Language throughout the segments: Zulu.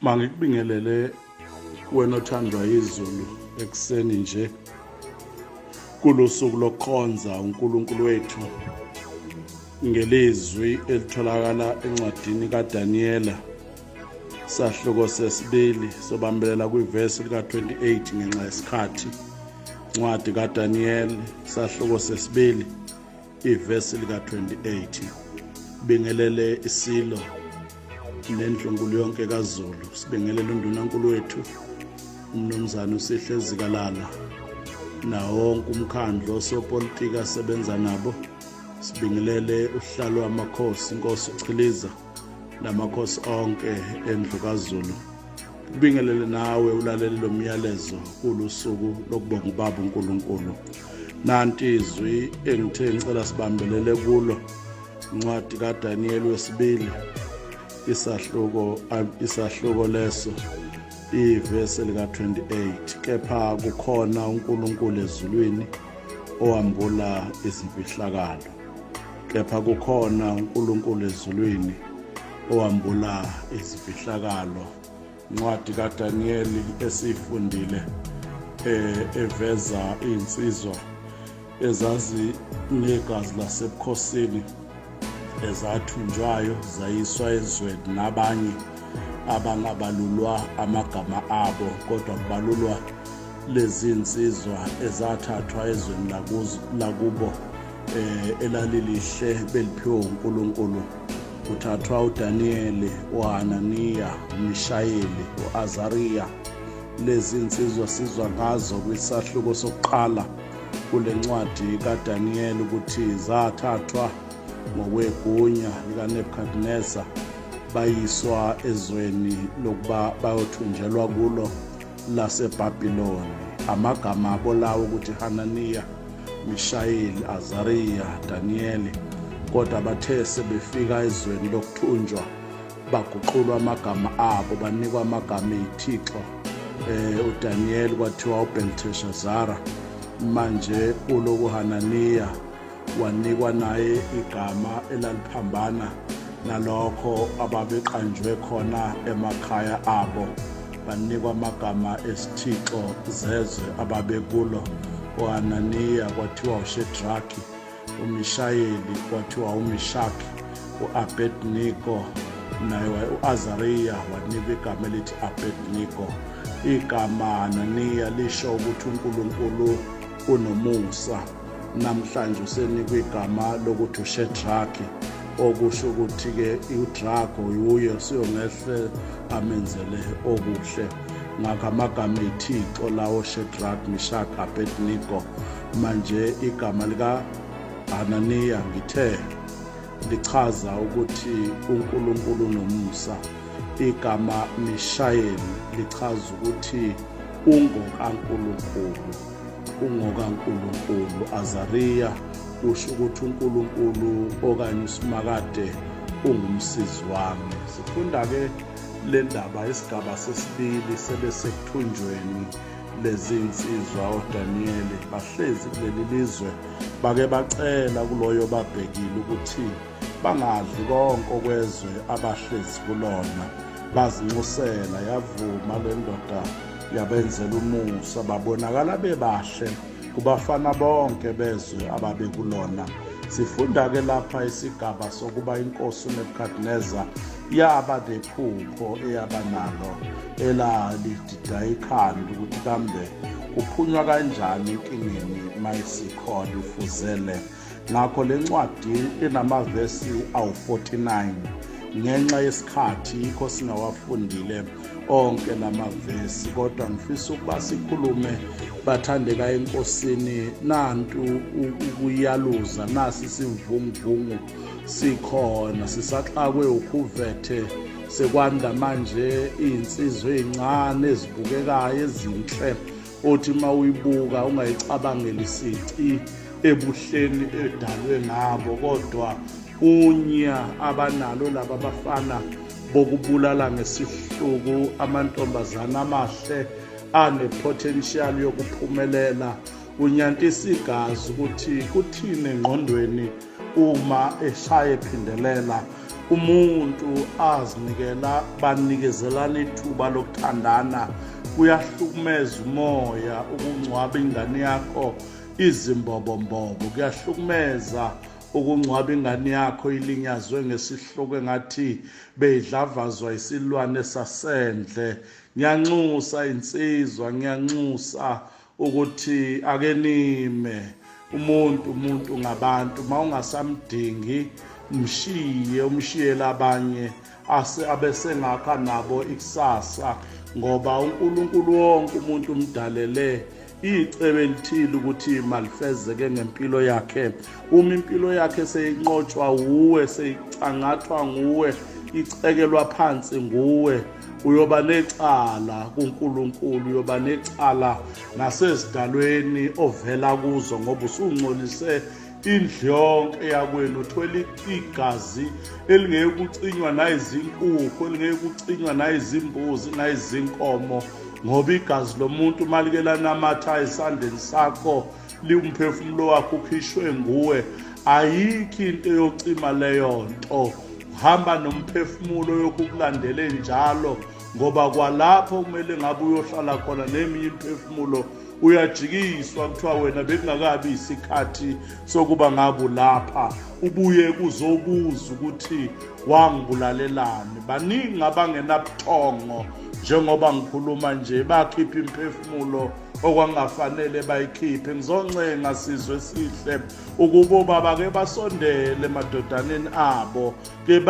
Mangikubingelele wena othandwa izulu ekuseni nje kulusuku lokukhonza uNkulunkulu wethu ngelizwi elitholakala encwadini kaDaniyela sahluko sesibili sobambelela kwivesi lika-28 ngenxa yesikhathi. Incwadi kaDaniyeli sahluko sesibili ivesi lika-28. Bingelele isilo nendlunkulu yonke kaZulu, sibingelele undunankulu wethu umnumzane uSihle Zikalala nawo wonke umkhandlu osopolitiki asebenza nabo. Sibingelele uhlalo wamakhosi inkosi uChiliza namakhosi onke endlu kaZulu. Kubingelele nawe ulalele lo myalezo kulusuku lokubonga ubaba uNkulunkulu. Nanti izwi engithe ngicela sibambelele kulo, incwadi kaDaniel wesibili isahluko isahluko leso ivesi lika-28: kepha kukhona uNkulunkulu ezulwini owambula izimfihlakalo, kepha kukhona uNkulunkulu ezulwini owambula izimfihlakalo. Incwadi kaDaniyeli esiyifundile eveza insizwa ezazi negazi lasebukhosini ezathunjwayo zayiswa ezweni nabanye abangabalulwa amagama abo, kodwa kubalulwa lezi nsizwa ezathathwa ezweni lakubo elalilihle beliphiwe uNkulunkulu. Kuthathwa uDaniyeli, uHananiya, uMishayeli, uAzariya. Lezi nsizwa sizwa ngazo kwisahluko sokuqala kule ncwadi kaDaniyeli ukuthi zathathwa ngokwegunya likaNebukadnezar bayiswa ezweni lokuba bayothunjelwa kulo laseBhabhiloni. Amagama abo lawo ukuthi Hananiya, Mishayeli, Azariya, Daniyeli, kodwa bathe sebefika ezweni lokuthunjwa baguqulwa amagama abo banikwa amagama eyithixo. UDaniel kwathiwa uBelteshazara, manje uloku Hananiya wanikwa naye igama elaliphambana nalokho ababeqanjwe khona emakhaya abo, banikwa amagama esithixo zezwe ababekulo. uHananiya kwathiwa uShedraki, uMishayeli kwathiwa uMishaki, uAbednego naye uAzariya wanikwa igama elithi Abednego. Igama Hananiya lisho ukuthi uNkulunkulu unomusa. Namhlanje usenikwa igama lokuthi uShedraki, okusho ukuthi-ke uDrago uye usuyongehle amenzele okuhle. Ngakho amagama ethixo lawo Shedrack, Mishak, Abednego. Manje igama lika Hananiya ngithe lichaza ukuthi uNkulunkulu unomusa. Igama Mishayeli lichaza ukuthi ungokaNkulunkulu, ungokaNkulunkulu. Azariya kusho ukuthi uNkulunkulu okanye uSimakade ungumsizi wami. Sifunda-ke le ndaba isigaba sesibili sebesekuthunjweni lezi nsizwa oDaniyeli bahlezi kuleli lizwe, bake bacela kuloyo babhekile ukuthi bangadli konke okwezwe abahlezi kulona, bazinxusela, yavuma le ndoda yabenzela umusa, babonakala bebahle kubafana bonke bezwe ababekulona. Sifunda-ke lapha isigaba sokuba inkosi uNebukadnezar yaba nephupho eyaba nalo elalidida ikhanda ukuthi kambe kuphunywa kanjani enkingeni mayisikhona ifuzele. Ngakho le ncwadi inamavesi awu-49, ngenxa yesikhathi yikho singawafundile onke lamavesi, kodwa ngifisa ukuba sikhulume bathandeka enkosini. Nantu ukuyaluza, nasi isivunguvungu sikhona, sisaxakwe ukhuvethe, sekwanda manje iy'nsizwa ey'ncane ezibukekayo ezinhle othi uma uyibuka ungayicabangeli isici ebuhleni edalwe ngabo, kodwa unya abanalo laba bafana bokubulala ngesihluku amantombazana amahle anepotential yokuphumelela. Unyantisa igazi ukuthi kuthini engqondweni uma eshaya ephindelela. Umuntu azinikela banikezelana ithuba lokuthandana. Kuyahlukumeza umoya ukungcwaba ingane yakho izimbobombobo, kuyahlukumeza ukungcwaba ingane yakho ilinyazwe ngesihloko engathi beyidlavazwa isilwane sasendle. Ngiyanxusa insizwa, ngiyanxusa ukuthi ake nime. Umuntu umuntu ngabantu, uma ungasamdingi mshiye, umshiyele abanye ase abesengakha nabo ikusasa, ngoba uNkulunkulu wonke umuntu umdalele icebo elithile ukuthi malifezeke ngempilo yakhe. Uma impilo yakhe seyinqotshwa wuwe, seyicangathwa nguwe, icekelwa phansi nguwe, uyoba necala kuNkulunkulu, uyoba necala nasezidalweni ovela kuzo, ngoba usungcolise indlu yonke yakwenu. Uthwele igazi elingeke kucinywa nayizinkukhu, elingeke kucinywa nayizimbuzi, nayizinkomo, ngoba igazi lomuntu uma like lanamatha esandleni sakho, liwumphefumulo wakho ukhishwe nguwe. Ayikho into eyocima leyo nto. Hamba nomphefumulo yokukulandele njalo, ngoba kwalapho kumele ngabe uyohlala khona neminye imiphefumulo uyajikiswa, kuthiwa wena bekungakabi isikhathi sokuba ngabe ulapha, ubuye kuzobuza ukuthi wangibulalelani. Baningi abangenabuthongo njengoba ngikhuluma nje, bakhipha imphefumulo okwangafanele bayikhiphe. Ngizoncenga sizwe sihle ukuba obaba ke basondele emadodaneni abo, ke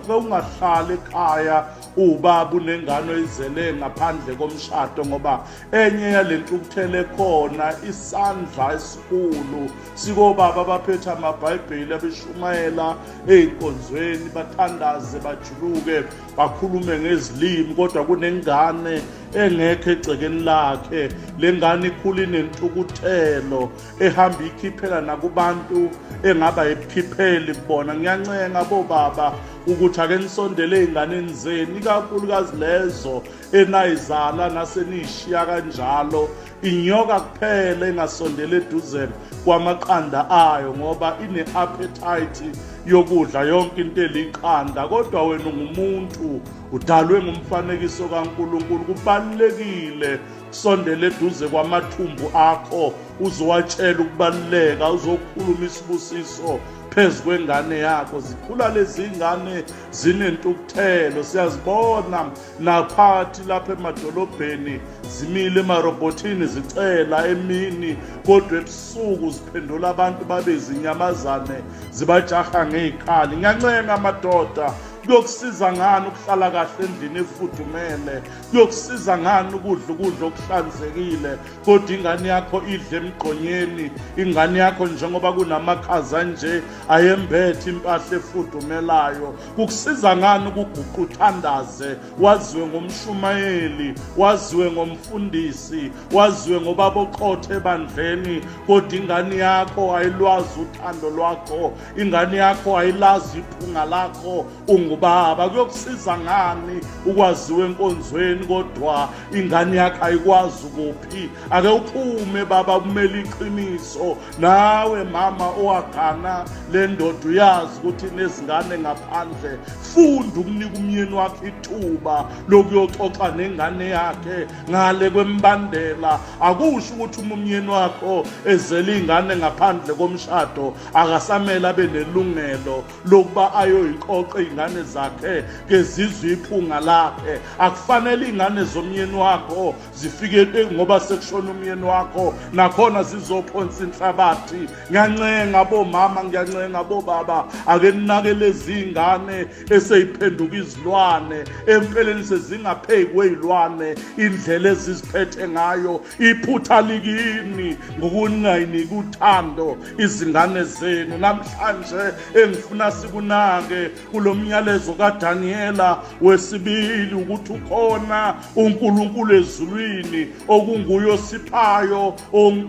ungahlali ekhaya ubaba unengane oyizele ngaphandle komshado, ngoba enye yalentukuthelo ekhona isandla esikhulu sikobaba abaphethe amabhayibheli, abeshumayela ey'nkonzweni, bathandaze, bajuluke, bakhulume ngezilimi, kodwa kunengane engekho egcekeni lakhe. Le ngane ikhula inentukuthelo ehamba ikhiphela nakubantu engaba ibukhipheli kubona. Ngiyancenga bobaba ukuthi ake nisondele ey'nganeni zenu, ikakhulukazi lezo enayizala naseniyishiya kanjalo. Inyoka kuphela engasondela eduze kwamaqanda ayo, ngoba ine-appetite yokudla yonke into eliqanda, kodwa wena ungumuntu, udalwe ngumfanekiso kaNkulunkulu. Kubalulekile sondela eduze kwamathumbu akho, uzowatshela ukubaluleka, uzokhuluma isibusiso phezu kwengane yakho. Zikhula lezi ngane zinentukuthelo, siyazibona naphakathi lapha emadolobheni, zimile emarobhothini zicela emini, kodwa ebusuku ziphendula abantu babe izinyamazane, zibajaha ngey'khali. Ngiyancenga amadoda, kuyokusiza ngani ukuhlala kahle endlini efudumele? Kuyokusiza ngani ukudla ukudla okuhlanzekile, kodwa ingane yakho idle emgqonyeni? Ingane yakho njengoba kunamakhaza nje ayembethe impahla efudumelayo. Kukusiza ngani ukuguqa uthandaze, waziwe ngomshumayeli, waziwe ngomfundisi, waziwe ngobaba oqotho ebandleni, kodwa ingane yakho ayilwazi uthando lwakho, ingane yakho ayilazi iphunga lakho ungubaba? Kuyokusiza ngani ukwaziwa enkonzweni, kodwa ingane yakho ayikwazi ukuphi? Ake uphume baba, kumele iqiniso. Nawe mama owagana le ndoda, uyazi ukuthi nezingane ngaphandle, funda ukunika umyeni wakhe ithuba lokuyoxoxa nengane yakhe ngale kwembandela. Akusho ukuthi uma umyeni wakho ezele ingane ngaphandle komshado akasamele abe nelungelo lokuba ayoyiqoqa iy'ngane zakhe kezizwe iphunga lakhe. Akufanele iy'ngane zomyeni wakho zifike ngoba sekushona umyeni wakho, nakhona zizophonsa inhlabathi. Ngiyancenga bomama, ngiyancenga bobaba, ake ninake lezi ngane eseyiphenduka izilwane, empeleni sezingapheki kwey'lwane indlela eziziphethe ngayo. Iphutha likini ngokungayiniki uthando izingane zenu. Namhlanje engifuna sikunake kulo myalezo kaDaniela wesibili ukuthi ukhona uNkulunkulu ezulwini okunguye osiphayo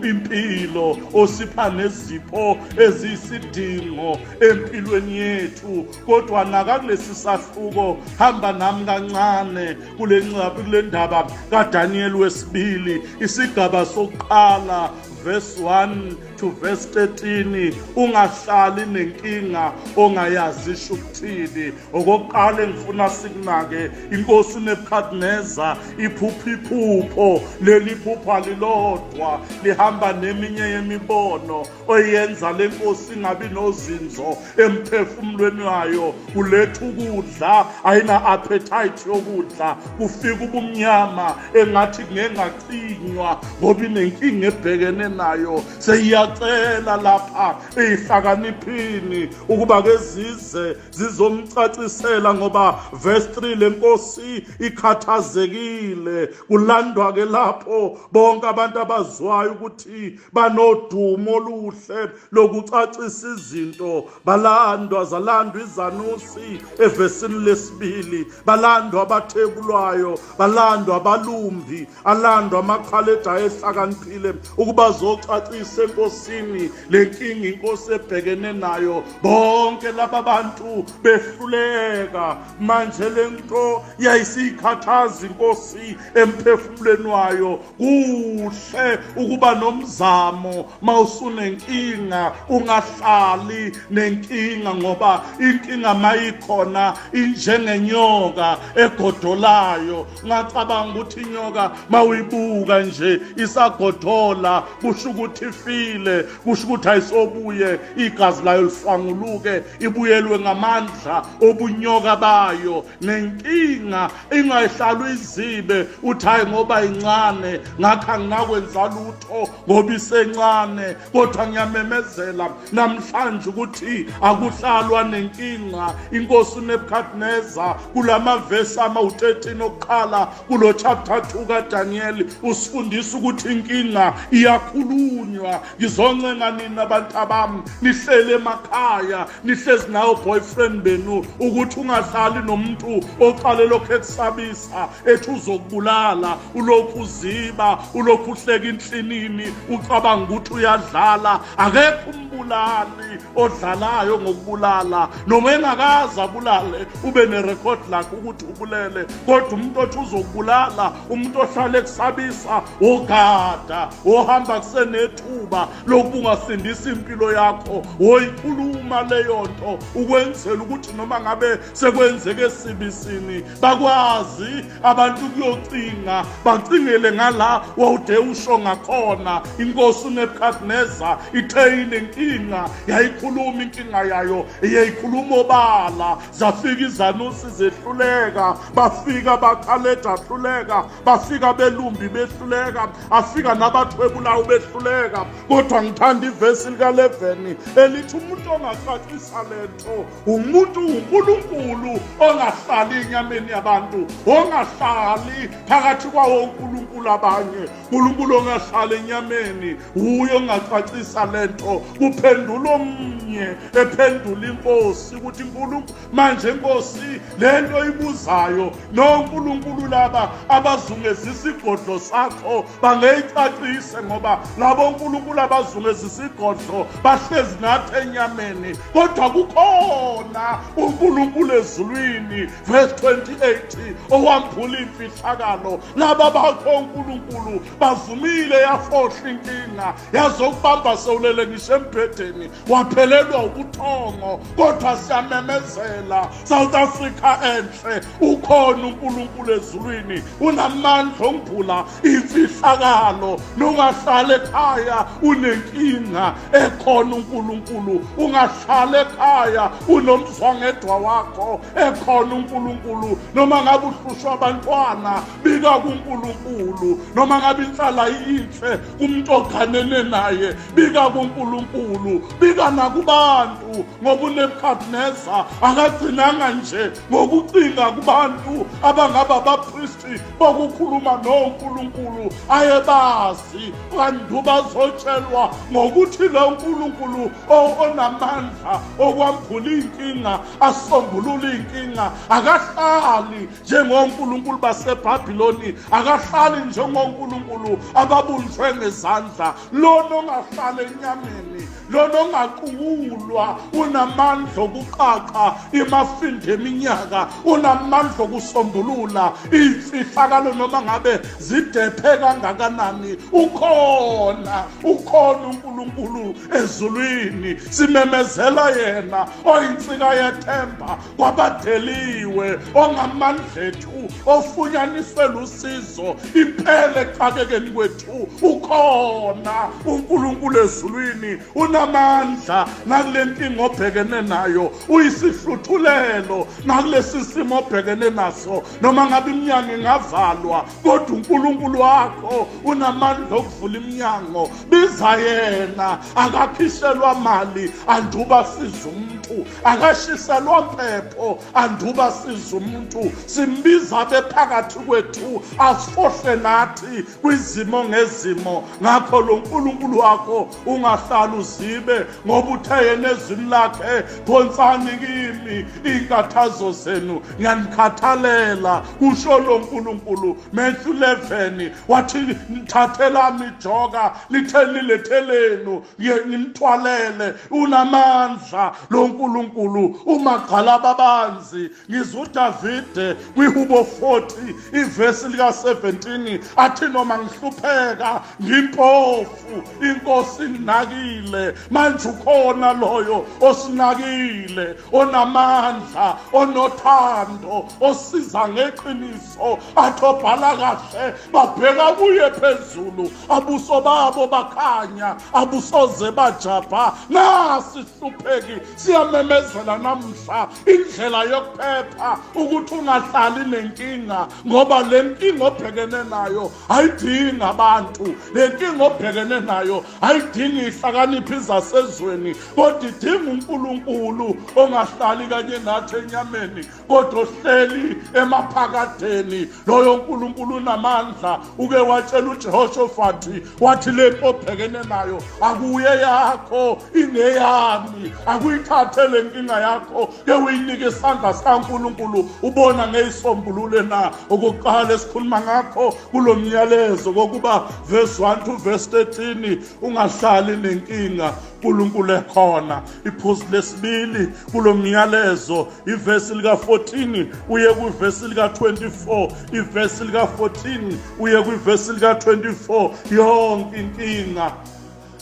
impilo, osipha nezipho eziyisidingo empilweni yethu. Kodwa naka kulesi sahluko, hamba nami kancane kule ncwadi, kule ndaba kaDaniel wesibili, isigaba sokuqala. Verse 1 to verse 13, ungahlali nenkinga ongayazi isho ukuthini. Okokuqala engifuna sikunake, inkosi uNebukadnezar iphupha iphupho. Leli phupha lilodwa lihamba neminye yemibono oyenza lenkosi ingabi nozinzo emphefumulweni wayo. Kuletha ukudla, ayina appetite yokudla. Kufika ubumnyama engathi kungengacinywa ngoba inenkinga ebhekene nayo. Seyiyacela lapha eyihlakaniphini ukuba ke zize zizomcacisela, ngoba verse 3 lenkosi ikhathazekile. Kulandwa ke lapho bonke abantu abazwayo ukuthi banodumo oluhle lokucacisa izinto. Balandwa, zalandwa izanusi evesini lesibili, balandwa abathebulwayo, balandwa abalumbi, alandwa amakhaleda ayehlakaniphile ukuba zocacisa enkosini lenkinga inkosi ebhekene nayo. Bonke laba bantu behluleka. Manje lento yayisiyikhathaza inkosi emphefumulweni wayo. Kuhle ukuba nomzamo mawusunenkinga, ungahlali nenkinga, ngoba inkinga mayikhona injengenyoka egodolayo. Ngacabanga ukuthi inyoka mawuyibuka nje isagodola, kusho ukuthi ifile, kusho ukuthi ayisobuye igazi layo lihlwanguluke, ibuyelwe ngamandla obunyoka bayo. Nenkinga ingayihlala izibe, uthi hayi ngoba incane ngakho anginakwenza lutho ngoba isencane. Kodwa ngiyamemezela namhlanje ukuthi akuhlalwa nenkinga. Inkosi uNebukadnezar kulamavesi ama-13 okuqala kulo chapter 2 kaDaniel usifundisa ukuthi inkinga iyakhulunywa. Ngizoncenga nina abantu abami nihlele emakhaya, nihlezi nawo boyfriend benu, ukuthi ungahlali nomuntu oqale lokhu ekusabisa ethi uzokubulala, ulokhu uziba, ulokhu uhleka inhlinini, ucabanga ukuthi uyadlala. Akekho umbulali odlalayo ngokubulala, noma engakaze abulale ube nerekhodi lakhe ukuthi ubulele. Kodwa umuntu othi uzokubulala, umuntu ohlale ekusabisa, ogada ohamba kusenethuba lokuba ungasindisa impilo yakho, woyikhuluma leyo nto ukwenzela ukuthi noma ngabe sekwenzeke esibisini bakwazi abantu kuyocinga, bacingele ngala wawude usho ngakhona. Inkosi uNebukadnezar ithe inenkinga, yayikhuluma inkinga yayo, yayikhuluma obala. Zafika izanusi zehluleka, bafika bakhaleda hluleka, bafika belumbi behluleka, afika nabathwebulayo behluleka. Kodwa ngithanda ivesi lika-11 elithi umuntu ongacacisa lento umuntu uNkulunkulu ongahlali enyameni yabantu, ongahlali phakathi kwawo uNkulunkulu abanye. uNkulunkulu ongahlali enyameni uye ongacacisa lento. Kuphendula omnye ephendula inkosi ukuthi uNkulunkulu manje inkosi lento ibuzayo noNkulunkulu laba abazungezisa igodlo sakho bangeyicacise, ngoba labo uNkulunkulu abazungezisa igodlo bahlezi nathi enyameni, kodwa kukhona uNkulunkulu ezulwini, verse 28, owambula imfihlakalo. Laba bakho uNkulunkulu bavumile, yafohla inkinga yazokubamba sewulele ngisho embhedeni, waphelelwa ubuthongo. Kodwa siyamemezela, South Africa enhle, ukhona uNkulunkulu ezulwini, unamandla ongibhula imfihlakalo. Nongahlala ekhaya unenkinga, ekhona uNkulunkulu. Ungahlala ekhaya unomzwangedwa wakho, ekhona uNkulunkulu. Noma ngabe uhlushwa abantwana, bika kuNkulunkulu. Noma ngabe inhlala iyinhle kumuntu oganene naye, bika kuNkulunkulu, bika nakubantu, ngoba uNebukadnezar akagcinanga nje ngokucinga kubantu abangaba abapristi bokukhuluma noNkulunkulu ayebazi, kanti bazotshelwa ngokuthi lo nkulunkulu onamandla okwambula iy'nkinga, asombulula iy'nkinga, akahlali njengonkulunkulu baseBhabhiloni. baseBhabhiloni akahlali njengonkulunkulu ababunjwe ngezandla. Lona ongahlala enyameni, lona ongaqukulwa, unamandla okuqaqa imafindi eminyaka, unamandla okusombulula iy'mfihlakalo noma ngabe zidephe kangakanani. Ukhona, ukhona uNkulunkulu ezulwini. Simemezela yena oyinsika yethemba kwabadeliwe, ongamandla ethu, ofunyaniswe lusizo impela ekuxakekeni kwethu. Ukhona uNkulunkulu ezulwini, unamandla nakule nkinga obhekene nayo, uyisihluthulelo nakulesi simo obhekene naso. Noma ngabe iminyango ingavalwa, kodwa uNkulunkulu wakho unamandla okuvula iminyango. Biza yena, akakhishelwa mali anduba siza umuntu, akashiselwa mpepho anduba siza umuntu. Simbiza bephakathi kwethu, asifohle nathi kwizimo ngezimo. Ngakho lo Nkulunkulu wakho ungahlala uzibe, ngoba uthe yena ezwini lakhe, phonsani kimi iy'nkathazo zenu, ngiyanikhathalela, kusho lo Nkulunkulu. Matthew 11 wathi, nithathelami ijoka, lithe lilethelenu, nginithwalele. Unamandla lo Nkulunkulu, umagqala babanzi. Ngizwa uDavide kwiHubo 40 ivesi lika 17 athi, noma ngihlupheka ngimpofu, inkosi inginakile. Manje ukhona loyo osinakile, onamandla, onothando, osiza ngeqiniso. Athi obhala kahle, babheka kuye phezulu, abuso babo bakhanya, abusoze bajabha. Nasi hlupheki siyamemezela namhla indlela yokuphepha, ukuthi ungahlali nenkinga, ngoba le nkinga obhekene nayo ayidingi abantu, le nkinga obhekene nayo ayidingi ihlakaniphi zasezweni, kodwa idinga uNkulunkulu ongahlali kanye nathi enyameni, kodwa ohleli emaphakadeni. Loyo nkulunkulu unamandla. Uke watshela uJehoshafati wathi, le nto obhekene nayo akuye yakho, ingeyami. Akuyithathe le nkinga yakho, ke uyinike isandla sikaNkulunkulu, ubona ngeyisombulule na. Okokuqala esikhuluma ngakho kulo myalezo kokuba verse 1 to verse 13, ungahlali nenkinga uNkulunkulu ekhona. Iphuzu lesibili kulo myalezo, ivesi lika-14 uye kwivesi lika-24, ivesi lika-14 uye kwivesi lika-24, yonke inkinga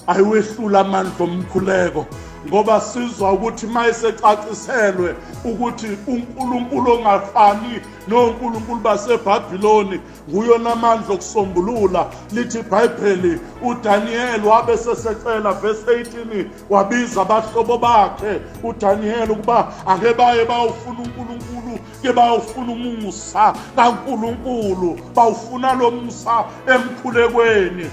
ayiwehlula amandla omkhuleko, ngoba sizwa ukuthi mayesecaciselwe ukuthi uNkulunkulu ongafani nonkulunkulu baseBhabhiloni nguye onamandla okusombulula. Lithi iBhayibheli uDaniel wabe sesecela, verse 18, wabiza abahlobo bakhe uDaniel ukuba ake baye bawufuna uNkulunkulu, ke bawufuna umusa kaNkulunkulu. Bawufuna lo musa emkhulekweni,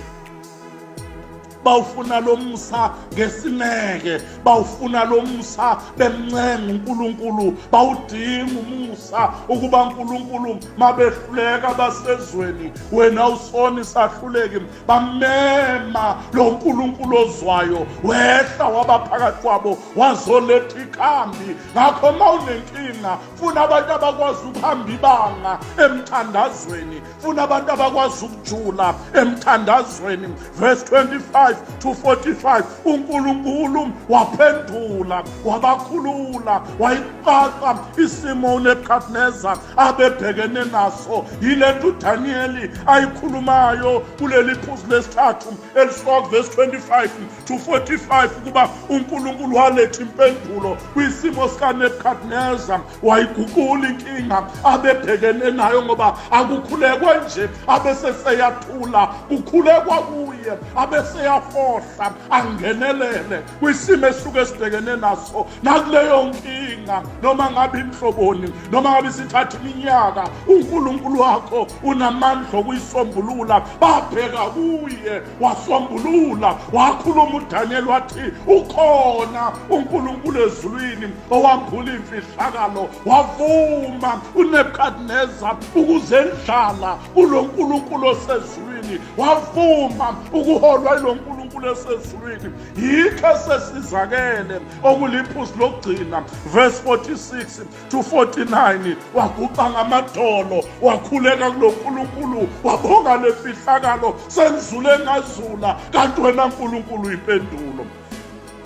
bawufuna lo musa ngesineke, bawufuna lo musa bemncenga uNkulunkulu, bawudinga umusa ukuba uNkulunkulu mabehluleka basezweni, wena usoni sahluleki. Bamema lo nkulunkulu ozwayo, wehla waba phakathi kwabo, wazoletha ikhambi. Ngakho uma unenkinga, funa abantu abakwazi ukuhamba ibanga emthandazweni, funa abantu abakwazi ukujula emthandazweni. Verse 25 to 45, uNkulunkulu waphendula, wabakhulula, wayiqaqa isimo uNebukadnezar abebhekene naso. Yile nto uDaniyeli ayikhulumayo kuleli phuzu lesithathu elisuka verse 25 to 45, ukuba uNkulunkulu waletha impendulo kwisimo sikaNebukadnezar, wayiguqula inkinga abebhekene nayo, ngoba akukhulekwa nje abeseseyathula, kukhulekwa kuye abeseyafohla, angenelele kwisimo esuke sibhekene naso. Nakuleyo nkinga, noma ngabe inhloboni, noma ngabe isithatha iminyaka, uNkulunkulu wakho unamandla okuyisombulula. Babheka kuye, wasombulula. Wakhuluma uDaniel wathi, ukhona uNkulunkulu ezulwini owambula imfihlakalo. Wavuma uNebukadnezar ukuzendlala kulo nkulunkulu osezulwini, wavuma ukuholwa ilo nkulunkulu. uNkulunkulu esezulwini. Yikho sesizakele okuliphuzu lokugcina, verse 46 to 49. Waguqa ngamadolo, wakhuleka kulo Nkulunkulu, wabonga lemfihlakalo, sengizule ngazula, kanti wena Nkulunkulu impendulo.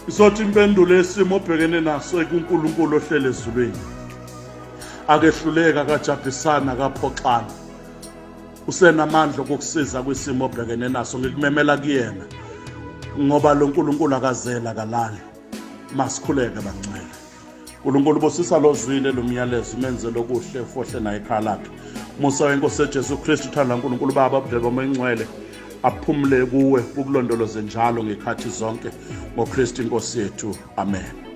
Izothi impendulo yesimo obhekene naso ekuNkulunkulu ohlele ezulwini. Akehluleka, akajabhisana, akaphoxana, usenamandla okukusiza kwisimo obhekene naso. Ngikumemela kuyena, ngoba lo Nkulunkulu akazela kalali. Masikhuleke bangcwele. Nkulunkulu, busisa lozwile lo myalezo, umenze lokuhle, ufohle naye ekhaya lakhe. Musa wenkosi Jesu Kristu, uthanda uNkulunkulu Baba, ubudlelwa bomoya ingcwele aphumule kuwe, ukulondoloze njalo ngekhathi zonke, ngoKristu inkosi yethu. Amen.